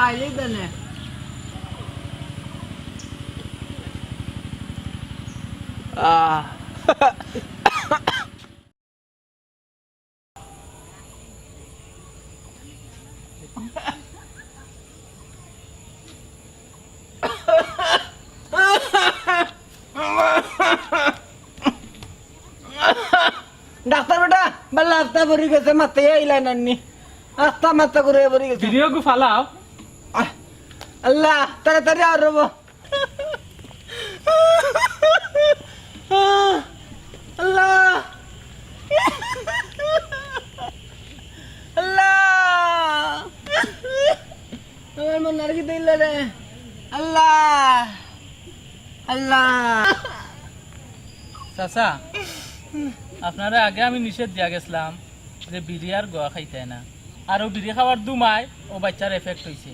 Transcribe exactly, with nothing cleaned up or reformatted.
আইলে দেনে। আহ। ডাক্তার বেটা, বালা আস্তা পড়ি গেছে, মাথায় আইলা নানি। আস্তা মাথা ঘুরে পড়ি গেছে। ভিডিও গু ফালাও। আহ, আল্লাহ, তাড়াতাড়ি আর রব। আল্লাহ। আল্লাহ। আমার মন আর কি দিল রে। আল্লাহ। আল্লাহ। চাচা, আপনারে আগে আমি নিষেধ দিয়া গেছলাম যে বিড়ি আর গোয়া খাইতায় না, আর অউ বিড়ি খাওয়ার দুমায় অউ বাইচ্চার এফেক্ট অইছে।